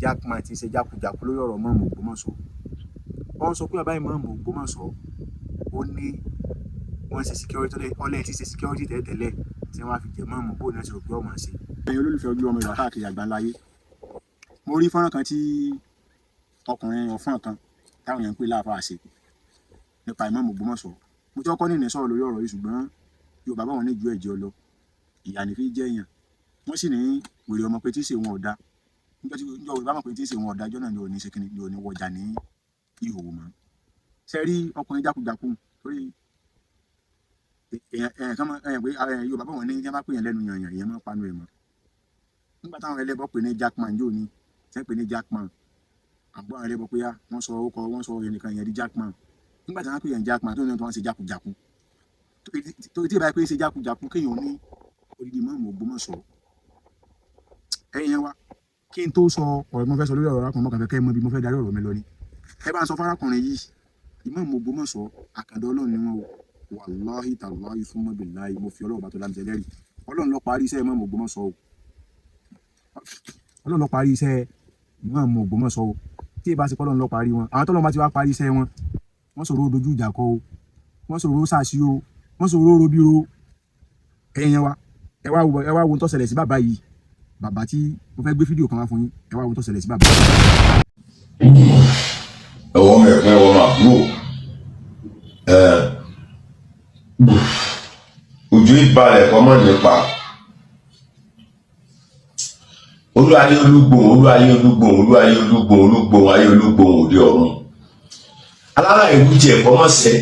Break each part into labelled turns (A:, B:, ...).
A: Jackman ti ṣe jákujàku lórí ọ̀rọ̀ Ìmáàmù Ògbómọ̀ṣọ́. Wọ́n sọ pé bàbá Ìmáàmù Ògbómọ̀ṣọ́, ó ní wọ́n ṣe security, ọlẹ́ ti ṣe security tẹ́lẹ̀tẹ́lẹ̀ tí wọ́n á fi jẹ mọ́ọ̀mù bóun náà ṣe rò pé ọmọ ṣe. Ẹ̀yin olólùfẹ́ ojú ọmọ Yorùbá káàkiri àgbáńlá ayé, mo rí fọ́nrán kan tí ọkùnrin ọ̀fọ́n kan táwọn èèyàn ń pè láàfáà ṣe nípa Ìmáàmù Ògbómọ̀ṣọ́. Mo ti kọ́kọ́ ní ìní sọ̀rọ̀ lórí ọ̀rọ̀ yìí, ṣùgbọ́n Yorùbá báwọn ní ju ẹ̀jẹ̀ lọ, ìyà ní fi jẹ́ èèyàn. Wọ́n sì ní wèrè ọmọ pé tí í ṣe wọn ọ̀dà níjọ́ tí níjọ́ Yorùbá mọ̀ pé tí í ṣe wọn ọ̀dà, ọjọ́ náà ni ò ní ṣe kíni, ni ò ní wọjà ní ìhòòhò mọ́. Ṣe rí ọkùnrin jákujàku, torí èèyàn èèyàn kan máa èèyàn pé Yorùbá báwọn ní tí wọ́n bá pè yàn lẹ́nu yànyàn, èèyàn máa panu ẹ̀ mọ́. Nígbà táwọn ẹlẹ́bọ pè ní Jackman yóò ní tí wọ́n pè ní Jackman, àgbọ̀ àwọn ẹlẹ́bọ pé yá wọ́n sọ orúkọ, wọ́n sọ ẹnìkan yẹn di Jackman. Nígbà tí wọ́n pè yàn Jackman tó ní wọ́n ṣe jákujàku, tó tí ìbá pé ṣe jákujàku, kéèyàn ní odidi Ìmáàmù Ògbómọ̀ṣọ́. Ẹ̀yin yẹn wá, kí n tó sọ ọ̀rọ̀ mo fẹ́ sọ lórí ọ̀rọ̀ arákùnrin, mọ́kàn fẹ́ kẹ́ mọ̀ bí mo fẹ́ darí ọ̀rọ̀ mi lọ ni. Ẹ bá ń sọ fárákùnrin yìí, Ìmáàmù Ògbómọ̀ṣọ́, àkàndá Ọlọ́run ni wọ́n o. Wàláhì tàláhì fún mọ́bìláì, mo fi Ọlọ́run bá tó lámì jẹ́rìí, Ọlọ́run ló parí iṣẹ́ Ìmáàmù Ògbómọ̀ṣọ́ o. Ọlọ́run ló parí iṣẹ́ Ìmáàmù Ògbómọ̀ṣọ́ o. Tí ì bá ṣe pọ́lọ́run ló parí wọn, àwọn tọ́lọ́run bá ti wá parí iṣẹ́ wọn, wọ́n sọ̀rọ̀ dojú ìjà kọ o, wọ́n sọ̀rọ̀ sàṣì o, wọ́n sọ̀rọ̀ robíro. Ẹ̀yin yẹn wa, ẹ wá wo tó ṣẹlẹ̀ sí bàbá yìí. Bàbá tí mo fẹ́ gbé fídíò kan wá fún yín, ẹ wá wo tó ṣẹlẹ̀ sí bàbá.
B: Ẹwọ mẹ̀kún, ẹwọ máa búrò ẹ, ojú ìbalẹ̀ kọ́ mọ́ nípa olúayé olúgbòhùn, olúayé olúgbòhùn, olúayé olúgbòhùn, olúgbòhùn ayé, olúgbòhùn òde ọ̀run. Alára ìlú tiẹ̀ kọ́ mọ́ sẹ́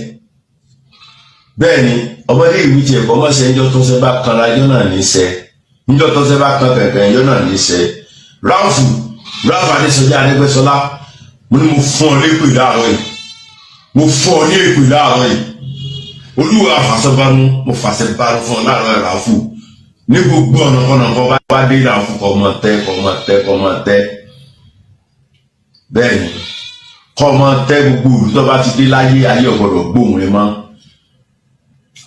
B: bẹ́ẹ̀ ni ọmọdé ìlú tiẹ̀ kọ́ mọ́ sẹ́. Níjọ́ tó sẹ́ bá kan lájọ́ náà ní sẹ́, níjọ́ tó sẹ́ bá kan kẹ̀kẹ́, níjọ́ náà ní sẹ́. Ráùfù, Ráùfù Adésọjá Arẹ́gbẹ́ṣọlá, mo ní mo fún ọ lépè láàárọ̀ yìí, mo fún ọ ní èpè láàárọ̀ yìí. Olúwa àfàsọ́bánú, mo fàṣẹ bánú fún ọ láàárọ̀ yìí. Ráùfù, ní gbogbo ọ̀nà kọ́nà kan bá dé, ráùfù, kọ́ ọmọ tẹ́, kọ́ ọmọ tẹ́, kọ́ ọmọ tẹ́. Bẹ́ẹ̀ ni, kọ́ ọmọ tẹ́. Gbogbo ìlú tó bá ti dé láyé, ayé ọ̀gbọ́dọ̀ gbóhùn rẹ mọ́.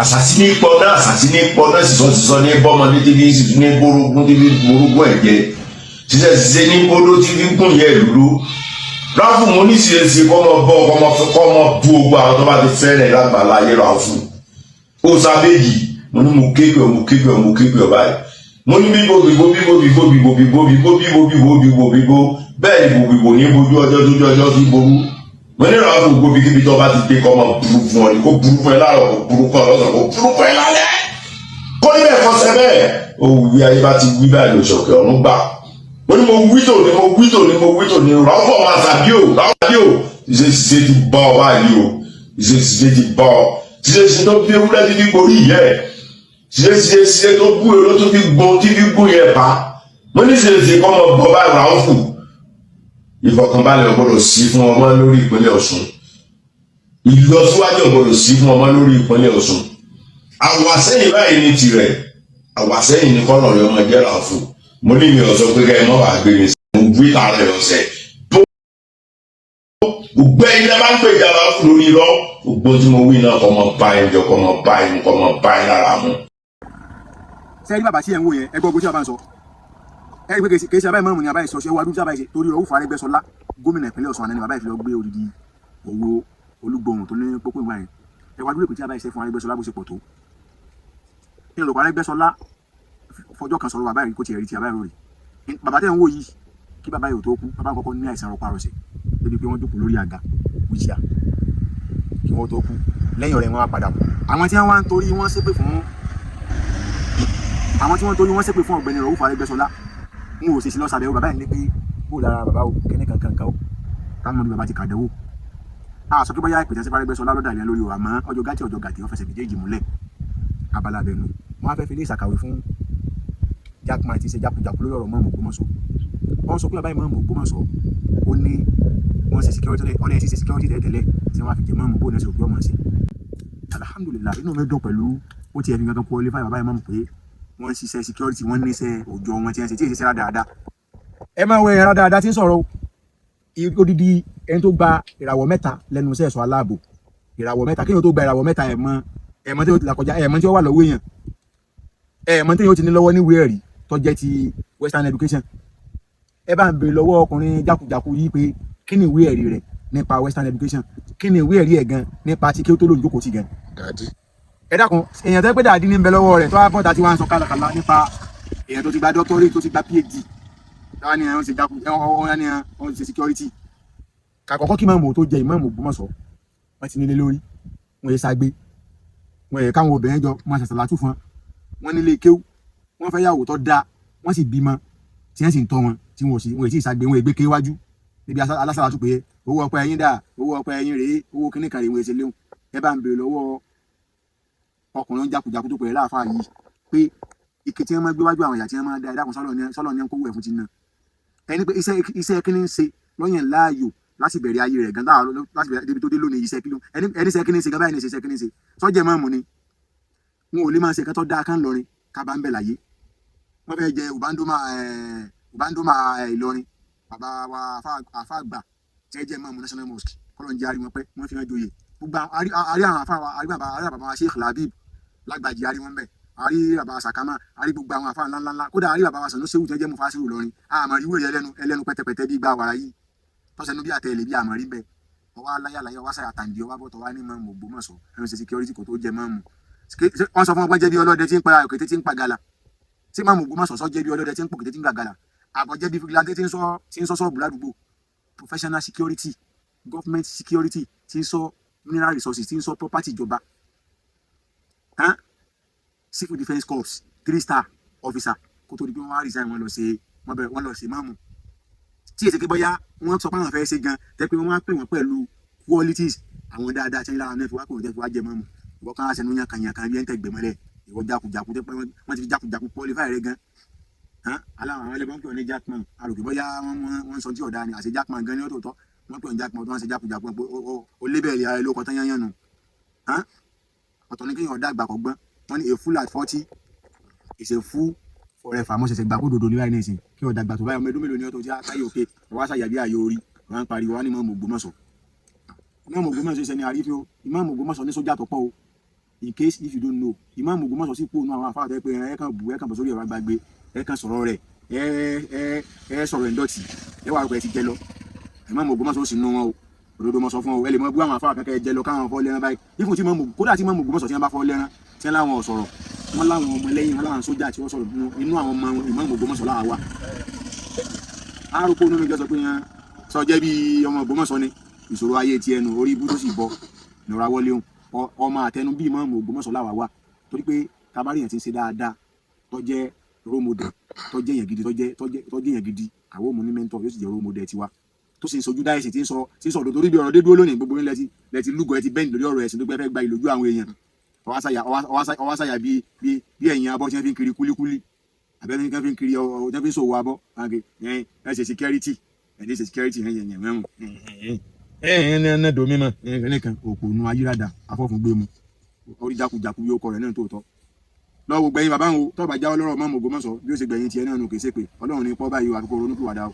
B: Àṣàṣì ní pọ̀ náà, àṣàṣì ní pọ̀ náà, sísọ sísọ ní bọ́mọ ní tíbi ní borógún, tíbi borógún ẹ̀jẹ̀, ṣiṣẹ́ ṣiṣẹ́ ní bóló, tíbi gùn yẹ ìlú. Ráfù, mo ní ṣe kọ́ mọ bọ́, kọ́ mọ bú ogun àwọn tó bá ti fẹ́rẹ̀ lágbàlá ayé. Ráfù ó sábẹ́jì, mo ní mo képe ọ, mo képe ọ, mo képe ọ báyìí. Mo ní bíbo bíbo bíbo bíbo bíbo bíbo bíbo bíbo bíbo bíbo bíbo, bẹ́ẹ̀ ni bòbíbo ní bojú ọjọ́ tójú ọjọ́ fi ború. Mo ní ráfù, gbogbo kíbi tó bá ti dé, kọ́ mọ burú fún ọ ni, kó burú fún ẹ láàárọ̀, kó burú fún ọ lọ́sàn, kó burú fún ẹ lálẹ́, kó níbẹ̀ kọsẹ̀ bẹ́ẹ̀. Ó wí ayé bá ti wí báyìí, lòsọ̀kẹ́ ọ̀run gbà. Mo ní mo wí tòní, mo wí tòní, mo wí tòní. Ráfù ọmọ àṣàbí o, ráfù àbí o, ṣiṣẹ́ ṣiṣẹ́ ti bá ọ báyìí o, ṣiṣẹ́ ṣiṣẹ́ ti bá ọ. Ṣiṣẹ́ ṣiṣẹ́ tó bí ewúrẹ́ ti fi gorí ìyẹ́ ẹ̀, ṣiṣẹ́ ṣiṣẹ́ ṣiṣẹ́ tó bú èrò tó fi gbọ́n tí fi gún yẹn pa. Mo ní ṣiṣẹ́ ṣiṣẹ́ kọ́ mọ bọ́ báyìí. Ráfù, ìfọ̀kànbalẹ̀ ò gbọ́dọ̀ sí fún ọmọ lórí ìpínlẹ̀ Ọ̀ṣun, ìlọsíwájú ò gbọ́dọ̀ sí fún ọmọ lórí ìpínlẹ̀ Ọ̀ṣun. Àwàsẹ́yìn báyìí ní tirẹ̀, àwàsẹ́yìn ní kọ́nà rẹ̀ ọmọ jẹ́. Ráfù, mo ní mi ò sọ pé kẹ́ ẹ mọ́ wàá gbé mi sí, mo wí tààrà ẹ̀ ọ̀sẹ̀ tó gbogbo ẹni bá ń gbèjà Ráfù lórí irọ́. Gbogbo tí mo wí náà, kọ́ mọ bá ẹ jọ, kọ́ mọ bá ẹ mu, kọ́ mọ bá ẹ lára mu.
A: Sẹ́yìn bàbá tí ẹ̀ ń wò yẹn, ẹ gbọ́ ogun tí bàbá ń sọ. Ẹ rí i pé kìí ṣe abáyé mọ́ọ̀mù ni abáyé sọ ṣé wàá dúró tí abáyé ṣe torí Ràúfù Arẹ́gbẹ́ṣọlá, gómìnà ìpínlẹ̀ Ọ̀ṣun àná, ni bàbá yìí fi lọ gbé odidi owó olúgbòhùn tó ní pópó ìgbà yẹn. Ẹ wá dúró pé tí abáyé ṣe fún Arẹ́gbẹ́ṣọlá bó ṣe pọ̀ tó ní ìrọ̀pọ̀. Arẹ́gbẹ́ṣọlá fọjọ́ kan sọ̀rọ̀ bàbá yìí kó tiẹ̀ rí ti abáyé rò rí. Bàbá tẹ̀ ń wò yìí, kí bàbá yìí ò tó kú, bàbá kọ́kọ́ ní àìsàn rọpárọsẹ̀ débi pé wọ́n jókòó lórí àga wíṣíà kí wọ́n tó kú. Lẹ́yìn ọ̀rẹ́ wọn wá padà kú. Àwọn tí wọ́n wá ń torí wọ́n ṣépè fún, àwọn tí wọ́n torí wọ́n ṣépè fún ọ̀gbẹ́ni Ràúfù Arẹ́gbẹ́ṣọlá, n ò ṣèṣì lọ sàbẹ̀wò bàbá yìí ní pé bó lára bàbá o, kẹ́ní kankan kan o, táwọn ọmọdé bàbá ti kàdánwò. A sọ pé bóyá ìpèsè sí Arẹ́gbẹ́ṣọlá lọ́dà ilẹ̀ lórí o, àmọ́ ọjọ́ gàtí, ọjọ́ gàtí, wọ́n fẹsẹ̀ méjèèjì múlẹ̀. Abala abẹnú wọ́n á fẹ́ fi ilé ìsàkàwé fún Jackman ti ṣe jákujàku lórí ọ̀rọ̀ Ìmáàmù Ògbómọ̀ṣọ́. Wọ́n sọ pé bàbá Ìmáàmù Ògbómọ̀ṣọ́, ó ní wọ́n ṣe security, ọlẹ́ ti ṣe security tẹ́lẹ̀tẹ́lẹ̀ tí wọ́n á fi jẹ mọ́ọ̀mù bóun náà ṣe rò pé ọmọ ṣe. Alhamdulillahi, inú mi dùn pẹ̀lú ó ti ẹ̀ fi gangan qualify bàbá Ìmáàmù pé wọ́n ń ṣiṣẹ́ security, wọ́n níṣẹ́ òòjọ́ wọn tí wọ́n ṣe tí èsì ṣe dáadáa. Ẹ máa wọ ẹ̀rọ dáadáa tí ń sọ̀rọ̀ o. Odidi ẹni tó gba ìràwọ̀ 3 lẹ́nu iṣẹ́ ẹ̀ṣọ́ aláàbò, ìràwọ̀ 3, kéèyàn tó gba ìràwọ̀ 3, ẹ̀mọ ẹ̀mọ tí ó ti là kọjá, ẹ̀mọ tí ó wà lọ́wọ́ èèyàn, ẹ̀mọ tí yóò ti ní lọ́wọ́ níwèé ẹ̀rí tó jẹ́ ti western education. Ẹ bá ń béèrè lọ́wọ́ ọkùnrin jákujàku yìí pé kí ni ìwé ẹ̀rí rẹ̀ nípa western education? Kí ni ìwé ẹ̀rí ẹ̀ gan nípa tí kí ó tó lòun jókòó sí gan?
C: Dàdí.
A: Ẹ dákun, èèyàn tẹ́ pé dàdí ní ń bẹ lọ́wọ́ rẹ̀ tó wá bọ́ta tí wọ́n á ń sọ kálakàla nípa èèyàn tó ti gba doctorate, tó ti gba PhD, táwa ni ẹ̀ ń ṣe jáku ẹ̀ ní ẹ̀ ń ṣe security. Kàkọ́kọ́, kí ìmáàmù tó jẹ ìmáàmù Ògbómọ̀ṣọ́, wọ́n ti nílé lórí, wọ́n yẹ ságbé, wọ́n yẹ káwọn obìnrin jọ wọ́n ṣàṣàlátù fún wọn, wọ́n nílé kéwú, wọ́n fẹ́ yàwó tó dáa, wọ́n sì bímọ tí wọ́n sì ń tọ́ wọn, tí wọ́n sì wọ́n sì ságbé, wọ́n gbé kéwájú níbi alásàlátù pé owó ọpẹ ẹyin dà, owó ọpẹ ẹyin rèé, owó kíní kan rèé, wọ́n ṣe léwu. Ẹ bá ń béèrè lọ́wọ́ ọkùnrin jákujàku tó pè é láàfáà yìí pé ike tí wọ́n máa gbé wájú àwọn ìyá tí wọ́n máa da, ẹ̀dá kan, sọ́lọ́ ní kówó ẹ̀ fún ti ná ẹni pé iṣẹ́ kíní ń ṣe lọ́yìn láàyò láti bẹ̀rẹ̀ ayé rẹ̀ gan láti bẹ̀rẹ̀ débi tó dé lónìí. Iṣẹ́ kíló ẹni iṣẹ́ kíní ń ṣe gan báyìí ní iṣẹ́ kíní ń ṣe sọ́jẹ́ mọ́ọ̀mù ni. Wọn ò lè máa ṣe nǹkan tó dáa kán lọrin ká bá ń bẹ̀ láyé. Wọ́n fẹ́ jẹ Ubandoma Ìlọrin, bàbá wa àfáàgbà tí ẹ jẹ́ mọ́ọ̀mù National Mosque, kọ́lọ̀ ń jẹ́ àrí wọn pẹ́, wọ́n fi hàn joyè gbogbo àrí àwọn àfáà wa, àrí bàbá, àrí bàbá wa Sheikh Labib Lágbàjì, àrí wọn bẹ̀, àrí bàbá Sàkámà, àrí gbogbo àwọn àfáà ńláńlá, kódà àrí bàbá wa Sànú Séwù tí wọ́n jẹ́ mufasiru lọrin. Àmọ́ ìwé rẹ̀ ẹlẹ́nu ẹlẹ́nu pẹ́tẹpẹ́tẹ bí gbà wàrà yìí tọ́sẹ̀nu bí àtẹ̀lé bí àmọ́ rí bẹ́ẹ̀. Ọwọ́ aláyàláyà ọwọ́ sáyà tàǹdì ọwọ́ bọ́tọ̀ wá ní mọ́ọ̀mù Ògbómọ̀ṣọ́, ẹ̀rọ ṣe security kò tó jẹ mọ́ọ̀mù. Wọ́n sọ fún ọgbọ́n jẹ́ bí ọlọ́dẹ tí ń pa òkété tí ń pa gala tí mọ́ọ̀mù Ògbómọ̀ṣọ́ sọ jẹ́ bí ọlọ́dẹ tí ń pò kété tí ń gbà gala, àbọ̀ jẹ́ bí vigilante tí ń sọ sọ́ọ̀bù ládùúgbò. Professional security, government security tí ń sọ mineral resources, tí ń sọ property ìjọba, Civil Defence Corps three star officer, kó tó di pé wọ́n wá resign, wọ́n lọ ṣe wọ́n bẹ̀rẹ̀, wọ́n lọ ṣe mọ́ọ̀mù tí èsì pé bóyá wọ́n sọ pé àwọn fẹ́ ṣe gan tẹ́ pé wọ́n wá pè wọ́n pẹ̀lú qualities àwọn dáadáa tí wọ́n lára náà fi wá pè wọ́n tẹ́ fi wá jẹ mọ́ọ̀mù. Ìwọ kan aṣẹnu yan kan yan kan bí ẹ̀ ń tẹ̀ gbẹ̀mọ́lẹ̀, ìwọ jákujàku tẹ́ pé wọ́n ti fi jákujàku qualify rẹ gan. Aláwọn àwọn ẹlẹ́gbọ́n pè wọ́n ní Jackman, àròkè bóyá wọ́n sọ tí ọ̀dà ni àṣẹ Jackman gan ni ó tó tọ́ wọ́n pè wọ́n Jackman tó wọ́n ṣe jákujàku pé ó lébẹ̀lì ara ẹ ló kọ tán yányán nu. Ọ̀tọ̀ ni kéèyàn ọ̀dà àgbà kọ̀ gbọ́n. Wọ́n ní a fool at 40 is a fool forever. Mo ṣẹ̀ṣẹ̀ gbà kó dòdò ní báyìí nísìn kí ọ̀dà àgbà tó báyìí. Ọmọ ẹdún mélòó ni ó tó tí táyé òkè ọwọ́ àṣàyà bí ààyè orí wọn ń pariwo wọn ní Ìmáàmù Ògbómọ̀ṣọ́, Ìmáàmù Ògbómọ̀ṣọ́ ṣe ní àrífín o. Ìmáàmù Ògbómọ̀ṣọ́ ní sójà tó pọ̀ o. In case if you don't know, Ìmáàmù Ògbómọ̀ṣọ́ sì kú òun àwọn afáàtẹ́ tẹ́ pé ẹ kàn bù, ẹ kàn bọ̀ sórí ẹ̀rọ agbágbé, ẹ kàn sọ̀rọ̀ rẹ̀, ẹ sọ̀rọ̀ ẹ̀ ń dọ̀tí, ẹ wà rẹ̀ ti jẹ lọ. Ìmáàmù Ògbómọ̀ṣọ́ sì nú wọn o. Òdodo mọ sọ fún ọ, ẹ lè mọ bú àwọn afáà kankan, ẹ jẹ lọ káwọn fọ́ lẹ́rán báyìí ifun tí Ìmáàmù, kódà tí Ìmáàmù Ògbómọ̀ṣọ́ tí wọ́n bá fọ́ lẹ́rán tí wọ́n láwọn sọ̀rọ̀, wọ́n láwọn ọmọ lẹ́yìn wọn, láwọn sójà tí wọ́n sọ̀rọ̀ inú àwọn ọmọ Ìmáàmù Ògbómọ̀ṣọ́ láwa wà. Arúgbó nínú ìjọ sọ pé yẹn sọ jẹ́ bí ọmọ Ògbómọ̀ṣọ́ ni ìṣòro ayé ti ẹnu orí ibú tó sì bọ nira wọlé ọmọ àtẹnu bí Ìmáàmù Ògbómọ̀ṣọ́ láwa wà, torí pé tabari yẹn ti ń ṣe dáadáa, tó jẹ́ role model, tó jẹ́ èèyàn gidi, tó jẹ́ èèyàn gidi, àwọn òmùní mentor yóò sì jẹ́ role model tiwa, tó sì ń sojú dáìsì tí ń sọ òdodo. Torí bí ọ̀rọ̀ dé dúró lónìí, gbogbo yín lẹ ti lúgọ, ẹ ti bẹ́ǹdì lórí ọ̀rọ̀ ẹ̀sìn tó gbẹ́ fẹ́ gba ìlójú àwọn èèyàn. Ọwá sáyà bí ẹ̀yìn abọ́ tí wọ́n fi ń kiri kúlíkúlí àbẹ́ tí wọ́n fi ń kiri ọ tí wọ́n fi ń ṣòwò abọ́ ẹ̀ ẹ̀ ṣe security, ẹ̀ ní ṣe security ẹ̀ yẹn mẹ́rùn ẹ̀ ẹ̀ domi mọ̀ ẹ̀ nìkan òpònú ayírádà afọ́fúngbé mu orí jákujàku yóò kọ rẹ̀ náà tó tọ́ lọ́wọ́ gbẹ̀yìn bàbá wọn o. Tọ́ba jáwọ́ lọ́rọ̀ Ìmáàmù Ògbómọ̀ṣọ́ bí ó ṣe gbẹ̀yìn tiẹ̀ náà nù, kì í ṣe pé Ọlọ́run ní pọ́ báyìí o, àfikún ronúpìwàdà o.